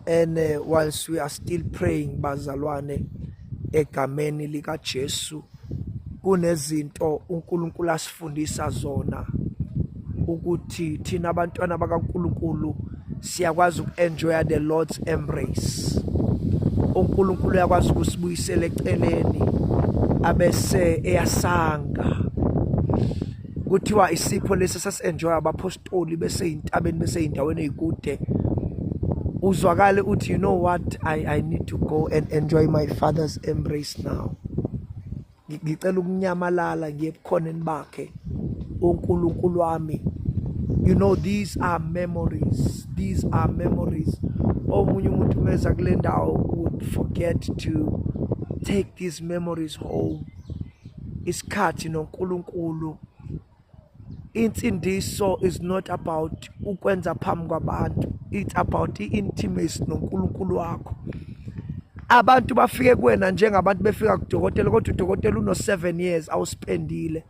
And whilst we are still praying, bazalwane, egameni lika Jesu, kunezinto uNkulunkulu asifundisa zona ukuthi thina abantwana bakaNkulunkulu siyakwazi uku-enjoya the Lord's embrace. UNkulunkulu uyakwazi ukusibuyisela eceleni abese eyasanga. Kuthiwa isipho lesi sasi-enjoya abaphostoli beseyintabeni, beseyindaweni eyikude. Uzwakale uthi, "You know what? I need to go and enjoy my Father's embrace now. Ngicela ukunyamalala ngiye ebukhoneni bakhe uNkulunkulu wami." You know, these are memories, these are memories. Omunye umuntu meza kule ndawo would forget to take these memories home. Isikhathi noNkulunkulu. Insindiso is not about ukwenza phambi kwabantu, it's about i-intimacy noNkulunkulu wakho. Abantu bafike kuwena njengabantu befika kudokotela, kodwa udokotela uno-7 years awuspendile.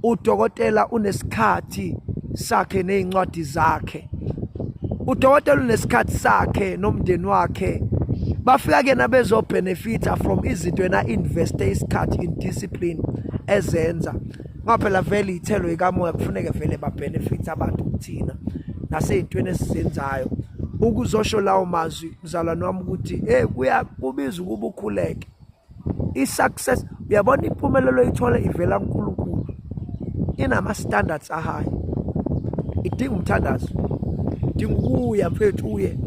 Udokotela unesikhathi sakhe nezincwadi zakhe, udokotela unesikhathi sakhe nomndeni wakhe. Bafika kuyena bezobenefita from izinto yena investe isikhathi in discipline ezenza, ngoba phela vele iy'thelo yikamoya kufuneke vele babenefit abantu kuthina nasey'ntweni esizenzayo. Ukuzosho lawo mazwi, mzalwane wami, ukuthi hey, kuya kubiza ukuba ukhuleke. I-success, uyabona, impumelelo oyithola ivela kuNkulunkulu inama standards a-high, idinga umthandazo, idinga ukuya, mfethu, uye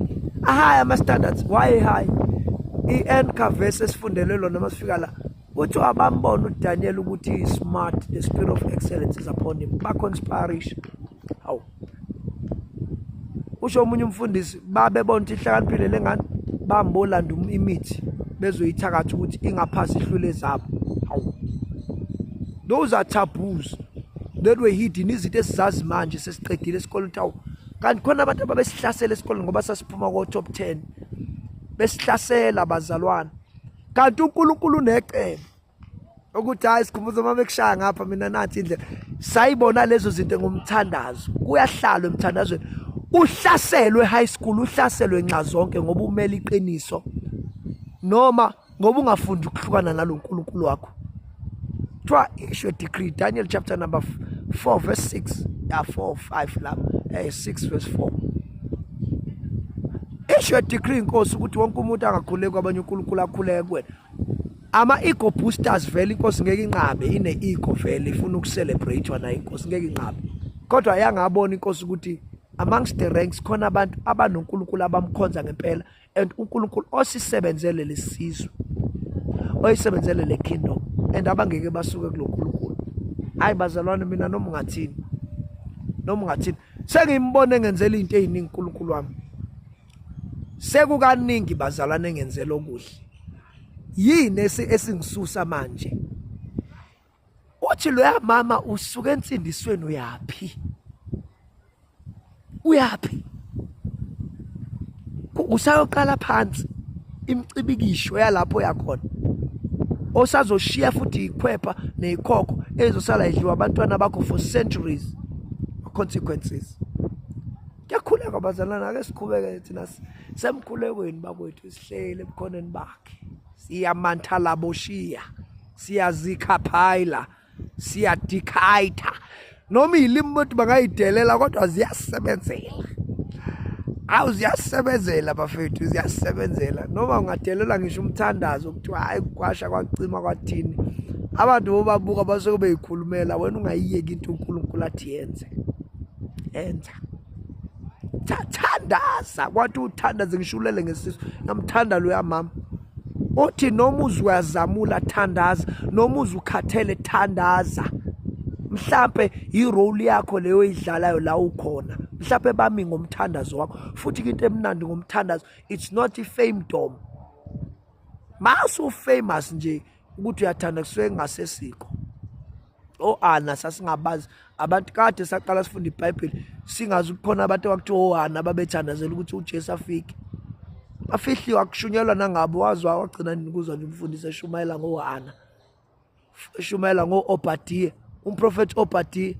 a-high ama standards. Why high? I-anchor verse esifundele lona masifika la, kuthiwa bambona uDaniel ukuthi is smart, the spirit of excellence is upon him, baconspire. Hawu, usho omunye umfundisi, babebona ukuthi ihlakaniphile lengane, bambolanda imithi bezoyithakatha ukuthi ingaphasi ihlule zabo. Hawu, those are taboos that were hidden, izinto esizazi manje sesiqedile esikoleni, ukuthi hawu, kanti khona abantu ababesihlasela esikoleni ngoba sasiphuma ko-top 10, besihlasela abazalwane, kanti uNkulunkulu unecebo ukuthi hayi, Sikhumbuzo, uma bekushaya ngapha, mina nathi indlela. Sayibona lezo zinto ngomthandazo. Kuyahlalwa emthandazweni. Uhlaselwe high school, uhlaselwe nxa zonke ngoba umele iqiniso noma ngoba ungafundi ukuhlukana naloNkulunkulu wakho. Kuthiwa issue a decree, Daniel chapter number 4 verse 6, ya 4 5 lapha, 6 verse 4. Issue a decree, inkosi, ukuthi wonke umuntu angakhuleki kwabanye uNkulunkulu, akhuleke kuwena. Ama ego boosters vele inkosi ngeke inqabe, ine ego vele, ifuna ukucelebrate nayo, inkosi ngeke inqabe. Kodwa yangabona inkosi ukuthi amongst the ranks khona abantu abanoNkulunkulu abamkhonza ngempela, and uNkulunkulu osisebenzele lesizwe, oyisebenzele le kingdom, and abangeke basuke kuloNkulunkulu. Hayi bazalwane, mina noma ungathini, noma ungathini, sengimbone ngenzela into eziningi uNkulunkulu wami. Sekukaningi, bazalwane, engenzela okuhle. Yini esingisusa manje? Uthi loya mama usuka ensindisweni, uyaphi? Uyaphi? Usayoqala phansi imicibikisho yalapho yakhona, osazoshiya futhi ikhwepha nezikhokho ezosala idliwa abantwana bakho for centuries, consequences. Kuyakhuleka, bazalwane, ake siqhubeke thina semkhulekweni bakwethu, sihlele ebukhoneni bakhe, siyamanthalaboshiya, siyazikhaphayila, siyadikhayitha, noma iy'limi abantu bangayidelela, kodwa ziyasebenzela. Awu, ziyasebenzela bafethu, ziyasebenzela. Noma ungadelela ngisho umthandazo, kuthiwa hayi, kwasha kwacima kwathini, abantu bobabuka basuke beyikhulumela. Wena ungayiyeki into uNkulunkulu athi yenze, enza, thandaza. Kwathi uthandaze ngishulele ngesisu, ngamthanda loya mama. Uthi noma uze uyazamula, thandaza. Noma uze ukhathele, thandaza. Mhlambe i-role yakho leyo oyidlalayo la ukhona, mhlambe bami ngomthandazo wakho. Futhi into emnandi ngomthandazo, it's not i-fame dom. Masu famous nje ukuthi uyathanda, kusuke kungasesikho. O-Ana sasingabazi abantu, kade saqala sifunda iBhayibheli singazi ukukhona abantu abakuthiwa o-Ana babethandazela ukuthi uJesu afike. Bafihliwe, akushunyelwa nangabo. Wazwa wagcina nini ukuzwa nje umfundisi eshumayela ngo-Ana, eshumayela ngo-Obadiya, umprofethi Obadiya?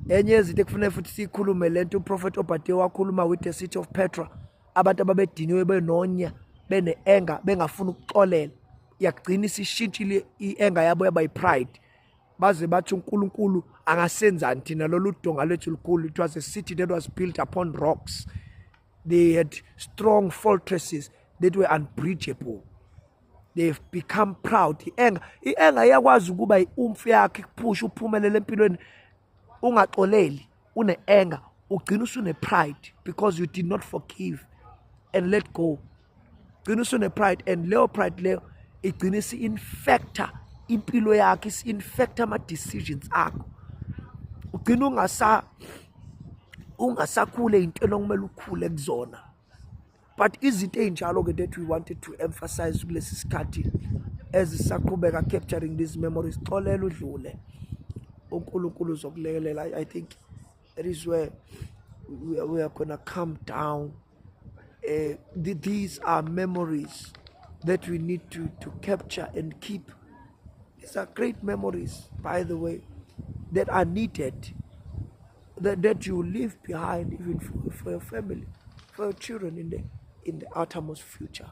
Enye yezinto ekufuneka futhi siyikhulume lento, uprofethi Obadiya wakhuluma with the city of Petra. Abantu ababediniwe, benonya, bene-anger, bengafuni ukuxolela, yagcina isishintshile i-anger yabo yaba yi-pride, baze bathi, "UNkulunkulu angasenzani thina? Lolu donga lethu lukhulu." It was a city that was built upon rocks. They had strong fortresses that were unbreachable. They've become proud. I-anger, i-anger iyakwazi ukuba i-umfu yakho, ikuphusha uphumelele empilweni. Ungaxoleli, une-anger, ugcina usune-pride because you did not forgive and let go. Gcina usune-pride, and leyo pride leyo igcina isi-infecta impilo yakho, isi-infecta ama-decisions akho. Ugcina ungasakhule ey'ntweni okumele ukhule kuzona. But izinto ey'njalo-ke that we wanted to emphasize kulesi sikhathi ezisaqhubeka, capturing these memories. Xolela, udlule, uNkulunkulu uzokulekelela. I think that is where we are gonna come down. These are memories that we need to capture and keep. These are great memories, by the way, that are needed, that you leave behind even for your family, for your children in the uttermost future.